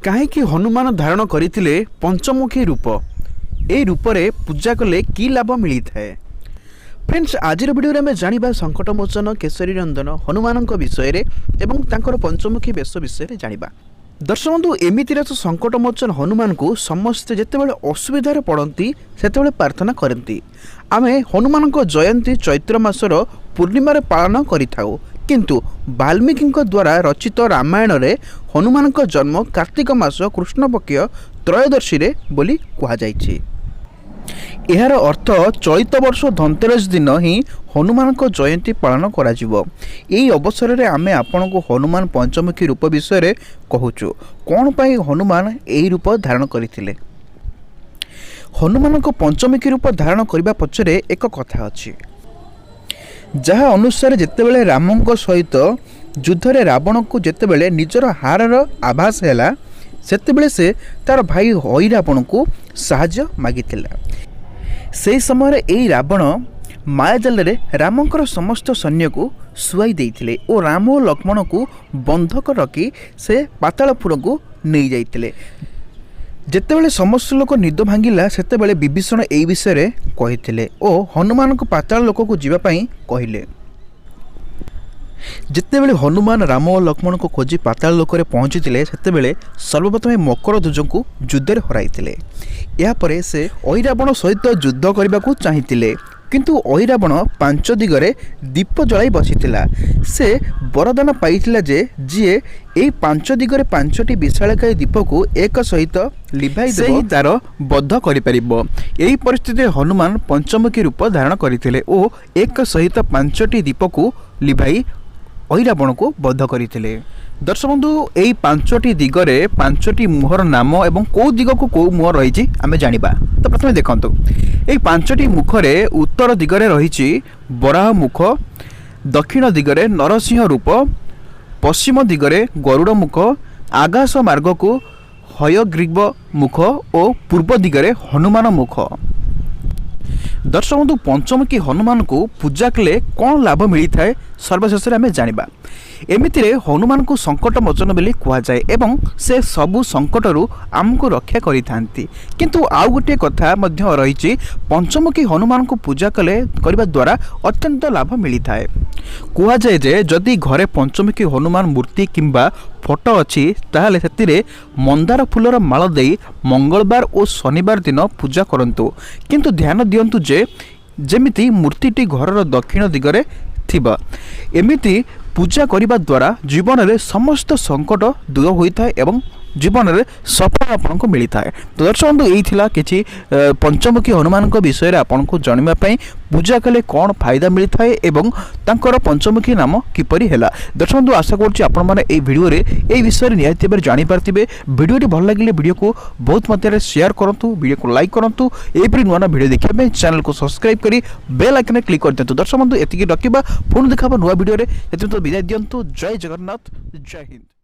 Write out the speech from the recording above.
କାହିଁକି ହନୁମାନ ଧାରଣ କରିଥିଲେ ପଞ୍ଚମୁଖୀ ରୂପ? ଏହି ରୂପରେ ପୂଜା କଲେ କି ଲାଭ ମିଳିଥାଏ? ଫ୍ରେଣ୍ଡସ୍, ଆଜିର ଭିଡ଼ିଓରେ ଆମେ ଜାଣିବା ସଙ୍କଟମୋଚନ କେଶରୀ ନନ୍ଦନ ହନୁମାନଙ୍କ ବିଷୟରେ ଏବଂ ତାଙ୍କର ପଞ୍ଚମୁଖୀ ବେଶ ବିଷୟରେ ଜାଣିବା। ଦର୍ଶକ ବନ୍ଧୁ, ଏମିତିରେ ତ ସଙ୍କଟମୋଚନ ହନୁମାନଙ୍କୁ ସମସ୍ତେ ଯେତେବେଳେ ଅସୁବିଧାରେ ପଡ଼ନ୍ତି, ସେତେବେଳେ ପ୍ରାର୍ଥନା କରନ୍ତି। ଆମେ ହନୁମାନଙ୍କ ଜୟନ୍ତୀ ଚୈତ୍ର ମାସର ପୂର୍ଣ୍ଣିମାରେ ପାଳନ କରିଥାଉ। କିନ୍ତୁ ବାଲ୍ମୀକିଙ୍କ ଦ୍ୱାରା ରଚିତ ରାମାୟଣରେ ହନୁମାନଙ୍କ ଜନ୍ମ କାର୍ତ୍ତିକ ମାସ କୃଷ୍ଣପକ୍ଷ ତ୍ରୟୋଦଶୀରେ ବୋଲି କୁହାଯାଇଛି। ଏହାର ଅର୍ଥ ଚଳିତ ବର୍ଷ ଧନତେରସ ଦିନ ହିଁ ହନୁମାନଙ୍କ ଜୟନ୍ତୀ ପାଳନ କରାଯିବ। ଏହି ଅବସରରେ ଆମେ ଆପଣଙ୍କୁ ହନୁମାନ ପଞ୍ଚମୁଖୀ ରୂପ ବିଷୟରେ କହୁଛୁ। କ'ଣ ପାଇଁ ହନୁମାନ ଏହି ରୂପ ଧାରଣ କରିଥିଲେ? ହନୁମାନଙ୍କ ପଞ୍ଚମୁଖୀ ରୂପ ଧାରଣ କରିବା ପଛରେ ଏକ କଥା ଅଛି, ଯାହା ଅନୁସାରେ ଯେତେବେଳେ ରାମଙ୍କ ସହିତ ଯୁଦ୍ଧରେ ରାବଣକୁ ଯେତେବେଳେ ନିଜର ହାରର ଆଭାସ ହେଲା, ସେତେବେଳେ ସେ ତାର ଭାଇ ଅହିରାବଣକୁ ସାହାଯ୍ୟ ମାଗିଥିଲା। ସେହି ସମୟରେ ଏହି ରାବଣ ମାୟାଜାଲରେ ରାମଙ୍କର ସମସ୍ତ ସୈନ୍ୟକୁ ଶୁଆଇ ଦେଇଥିଲେ ଓ ରାମ ଓ ଲକ୍ଷ୍ମଣକୁ ବନ୍ଧକ ରଖି ସେ ପାତାଳପୁରକୁ ନେଇଯାଇଥିଲେ। ଯେତେବେଳେ ସମସ୍ତ ଲୋକ ନିଦ ଭାଙ୍ଗିଲା, ସେତେବେଳେ ବିଭୀଷଣ ଏହି ବିଷୟରେ କହିଥିଲେ ଓ ହନୁମାନଙ୍କୁ ପାତାଳ ଲୋକକୁ ଯିବା ପାଇଁ କହିଲେ। ଯେତେବେଳେ ହନୁମାନ ରାମ ଓ ଲକ୍ଷ୍ମଣଙ୍କୁ ଖୋଜି ପାତାଳ ଲୋକରେ ପହଞ୍ଚିଥିଲେ, ସେତେବେଳେ ସର୍ବପ୍ରଥମେ ମକର ଧ୍ୱଜଙ୍କୁ ଯୁଦ୍ଧରେ ହରାଇଥିଲେ। ଏହାପରେ ସେ ଅହିରାବଣ ସହିତ ଯୁଦ୍ଧ କରିବାକୁ ଚାହିଁଥିଲେ, କିନ୍ତୁ ଅହିରାବଣ ପାଞ୍ଚ ଦିଗରେ ଦୀପ ଜଳାଇ ବସିଥିଲା। ସେ ବରଦାନ ପାଇଥିଲା ଯେ ଯିଏ ଏହି ପାଞ୍ଚ ଦିଗରେ ପାଞ୍ଚଟି ବିଶାଳକାୟ ଦୀପକୁ ଏକ ସହିତ ଲିଭାଇ ଦେବ, ସେହି ତାର ବଧ କରିପାରିବ। ଏହି ପରିସ୍ଥିତିରେ ହନୁମାନ ପଞ୍ଚମୁଖୀ ରୂପ ଧାରଣ କରିଥିଲେ ଓ ଏକ ସହିତ ପାଞ୍ଚଟି ଦୀପକୁ ଲିଭାଇ ଅହିରାବଣକୁ ବଧ କରିଥିଲେ। ଦର୍ଶକ ବନ୍ଧୁ, ଏହି ପାଞ୍ଚଟି ଦିଗରେ ପାଞ୍ଚଟି ମୁହଁର ନାମ ଏବଂ କେଉଁ ଦିଗକୁ କେଉଁ ମୁହଁ ରହିଛି, ଆମେ ଜାଣିବା। ତ ପ୍ରଥମେ ଦେଖନ୍ତୁ, ଏହି ପାଞ୍ଚଟି ମୁଖରେ ଉତ୍ତର ଦିଗରେ ରହିଛି ବରାହ ମୁଖ, ଦକ୍ଷିଣ ଦିଗରେ ନରସିଂହ ରୂପ, ପଶ୍ଚିମ ଦିଗରେ ଗରୁଡ଼ ମୁଖ, ଆକାଶ ମାର୍ଗକୁ ହୟଗ୍ରୀବ ମୁଖ ଓ ପୂର୍ବ ଦିଗରେ ହନୁମାନ ମୁଖ। ଦର୍ଶକ ବନ୍ଧୁ, ପଞ୍ଚମୁଖୀ ହନୁମାନଙ୍କୁ ପୂଜା କଲେ କ'ଣ ଲାଭ ମିଳିଥାଏ, ସର୍ବଶେଷରେ ଆମେ ଜାଣିବା। ଏମିତିରେ ହନୁମାନଙ୍କୁ ସଙ୍କଟ ମୋଚନ ବୋଲି କୁହାଯାଏ ଏବଂ ସେ ସବୁ ସଙ୍କଟରୁ ଆମକୁ ରକ୍ଷା କରିଥାନ୍ତି। କିନ୍ତୁ ଆଉ ଗୋଟିଏ କଥା ମଧ୍ୟ ରହିଛି, ପଞ୍ଚମୁଖୀ ହନୁମାନଙ୍କୁ ପୂଜା କରିବା ଦ୍ୱାରା ଅତ୍ୟନ୍ତ ଲାଭ ମିଳିଥାଏ। କୁହାଯାଏ ଯେ ଯଦି ଘରେ ପଞ୍ଚମୁଖୀ ହନୁମାନ ମୂର୍ତ୍ତି କିମ୍ବା ଫଟୋ ଅଛି, ତାହେଲେ ସେଥିରେ ମନ୍ଦାର ଫୁଲର ମାଳ ଦେଇ ମଙ୍ଗଳବାର ଓ ଶନିବାର ଦିନ ପୂଜା କରନ୍ତୁ। କିନ୍ତୁ ଧ୍ୟାନ ଦିଅନ୍ତୁ ଯେ ଯେମିତି ମୂର୍ତ୍ତିଟି ଘରର ଦକ୍ଷିଣ ଦିଗରେ ଥିବ। ଏମିତି ପୂଜା କରିବା ଦ୍ୱାରା ଜୀବନରେ ସମସ୍ତ ସଙ୍କଟ ଦୂର ହୋଇଥାଏ ଏବଂ ଜୀବନରେ ସଫଳ ଆପଣଙ୍କୁ ମିଳିଥାଏ। ତ ଦର୍ଶକ ବନ୍ଧୁ, ଏଇ ଥିଲା କିଛି ପଞ୍ଚମୁଖୀ ହନୁମାନଙ୍କ ବିଷୟରେ ଆପଣଙ୍କୁ ଜଣାଇବା ପାଇଁ, ପୂଜା କଲେ କ'ଣ ଫାଇଦା ମିଳିଥାଏ ଏବଂ ତାଙ୍କର ପଞ୍ଚମୁଖୀ ନାମ କିପରି ହେଲା। ଦର୍ଶକ ବନ୍ଧୁ, ଆଶା କରୁଛି ଆପଣମାନେ ଏହି ଭିଡ଼ିଓରେ ଏହି ବିଷୟରେ ନିହାତି ଭାବରେ ଜାଣିପାରିଥିବେ। ଭିଡ଼ିଓଟି ଭଲ ଲାଗିଲେ ଭିଡ଼ିଓକୁ ବହୁତ ମାତ୍ରାରେ ସେୟାର କରନ୍ତୁ, ଭିଡ଼ିଓକୁ ଲାଇକ୍ କରନ୍ତୁ। ଏହିପରି ନୂଆ ନୂଆ ଭିଡ଼ିଓ ଦେଖିବା ପାଇଁ ଚ୍ୟାନେଲକୁ ସବସ୍କ୍ରାଇବ୍ କରି ବେଲ୍ ଆଇକନରେ କ୍ଲିକ୍ କରିଦିଅନ୍ତୁ। ଦର୍ଶକ ବନ୍ଧୁ, ଏତିକି ରଖିବା, ପୁଣି ଦେଖା ହେବ ନୂଆ ଭିଡ଼ିଓରେ। ଏଥିପାଇଁ ବିଦାୟ ଦିଅନ୍ତୁ। ଜୟ ଜଗନ୍ନାଥ, ଜୟ ହିନ୍ଦ।